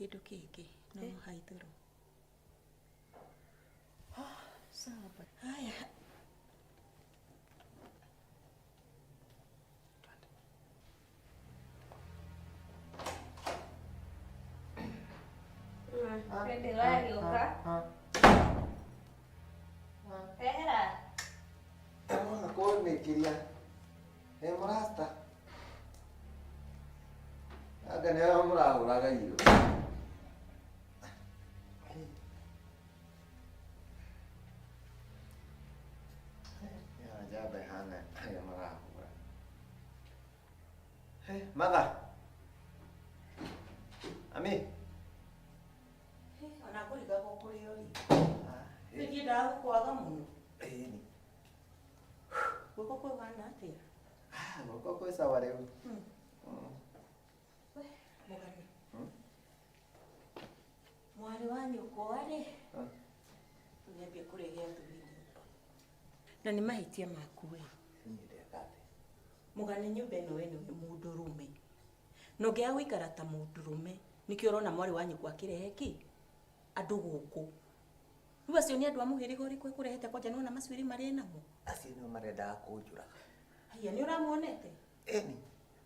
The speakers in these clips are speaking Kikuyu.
Kĩndũ kĩngĩ no haithũrwo. Sawa. Haya. Twende wagĩũka. Ehera. Mwana kũnĩkĩria ĩ mũrasta anga nĩwe mũrahũraga irio. Ya njamba ĩhana arĩa marahũra. Mother. Ami. Ona ngũrigagwo kũrĩa ũrĩ. Ndiendaga gũkwaga mũno. Ĩni. Guoko kwĩhana atĩa? Ah, guoko kwĩ sawa rĩu. We, Mũgani. Mwarĩ wa nyũkwa rĩ, nĩambia kũrehe athuri nyũmba. Na nĩ mahĩtia maku we. Niĩ ndeka atĩa? Mũgani nyũmba ĩno we nĩwe mũndũrũme. Na ũngĩaga gũikara ta mũndũrũme, nĩkĩo ũrona mwarĩ wa nyũkwa akĩrehe kĩ? Andũ gũkũ. Rĩu acio nĩ andũ a mũhĩrĩga ũrĩkũ ekũrehete kwanja nĩwona macuĩrĩ marĩa enamo? Acio nĩo marendaga kũnjũraga. Haiya, nĩ ũramuonete? Ĩni,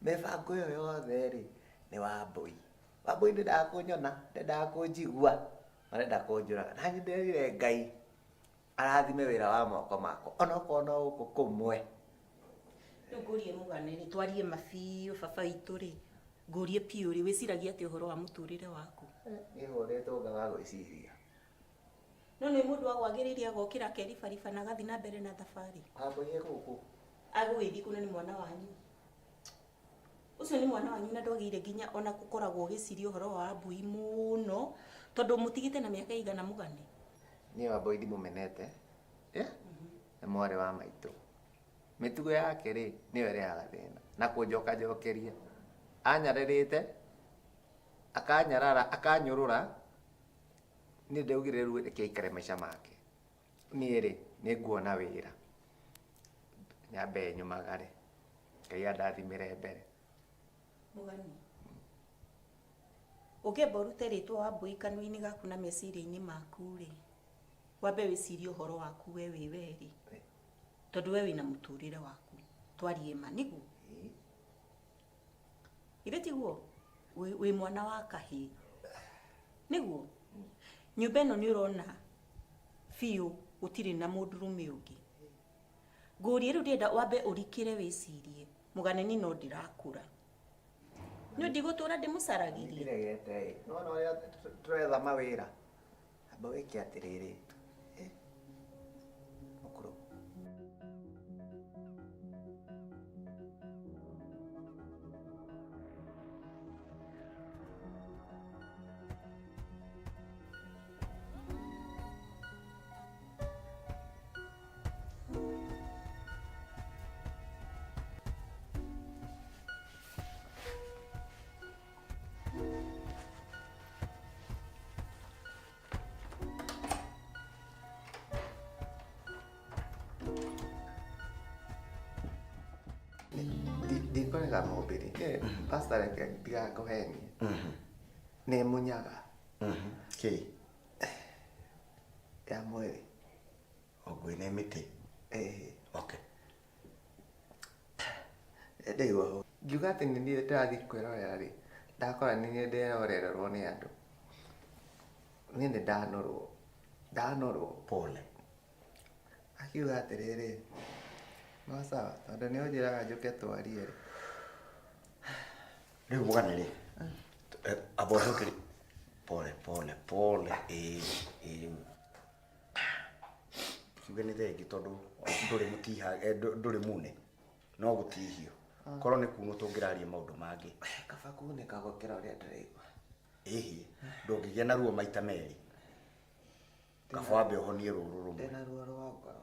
mĩbango ĩyo yothe rĩ, nĩ Wambũi. Wambũi ndendaga kũnyona, ndendaga kũnjigua, marenda kũnjũraga. Na niĩ ndĩrerire Ngai arathime wĩra wa moko makwa, onokorwo no gũkũ kũmwe. Rĩu ngũrie mũgane rĩ, twarie ma biũ baba witũ rĩ, ngũrie biũ rĩ, wĩciragia atĩa ũhoro wa mũtũrĩre waku? Niĩ hũrĩtwo ngaga gwĩciria. No nĩ mũndũ agwagĩrĩire agokĩra akeribariba na agathiĩ na mbere na thabarĩ. Wambũi e gũkũ. Agũgĩthiĩ kũ na nĩ mwana wanyu? Ũcio nĩ mwana wanyu na ndwagĩrĩire nginya ona gũkoragwo ũgĩciria ũhoro wa Wambũi mũno tondũ mũtigĩte na mĩaka ĩigana mũgane. Niĩ Wambũi ndimũmenete, nĩ mwarĩ wa maitũ. Mĩtugo yake rĩ, nĩyo ĩrehaga thĩna na kũnjokanjokeria. Anyararĩte, akanyarara, akanyũrũra, niĩ ndaugire rĩu reke aikare maica make. Niĩ rĩ, nĩ nguona wĩra, nyambe nyumagare, Ngai andathimĩre mbere. Mũgani, ũngĩamba ũrute rĩtwa Wambũi kanua-inĩ gaku na meciria-inĩ maku rĩ, wambe wĩcirie ũhoro waku we wĩ we rĩ, tondũ we wĩna mũtũrĩre waku, twarie ma, nĩguo? Githĩ tiguo? Wĩ mwana wa kahĩĩ, nĩguo? Nyũmba ĩno nĩ ũrona biũ gũtirĩ na mũndũrũme ũngĩ. Ngũrie rĩu ndĩrenda wambe ũrikĩre wĩcirie, mũgane niĩ no ndĩrakũra. Nĩ ndigũtũra ndĩmũcaragĩria. Ndiregete ĩ. Nĩwona ũrĩa tũretha mawĩra. Amba wĩke atĩrĩrĩ. Mũkũrũ. Ndikũrega mũmbĩrĩ. Pastor reke ndigakũhenie. Nĩ munyaga. Kĩ? Ya mwĩrĩ. Ongwe nĩ mĩtĩ. Ĩĩ. Okay. Ndaigua ũũ. Ngiuga atĩ nĩ niĩ ndĩrathiĩ kwĩrorera rĩ, ndakora nĩ niĩ ndĩrerorerwo nĩ andũ. Niĩ nĩ ndanorwo. Ndanorwo. Pole. Akiuga atĩrĩrĩ, no sawa tondũ nĩ ũnjĩraga njũke twarie rĩ. Rĩu mũgane rĩ. Amba ũcokerie. Pole pole pole. Ĩĩ ĩĩ rĩu. Kiuge nĩ thengi tondũ ndũrĩ mũtiha ndũrĩ mune. No gũtihio. Korwo nĩ kunwo tũngĩraria maũndũ mangĩ. Kaba kunĩka gũkĩra ũrĩa ndĩraigua. Ĩhĩ, ndũngĩgĩa na ruo maita merĩ. Kaba wambe ũhonie rũrũ rũmwe. Ndĩna ruo rwa ngoro.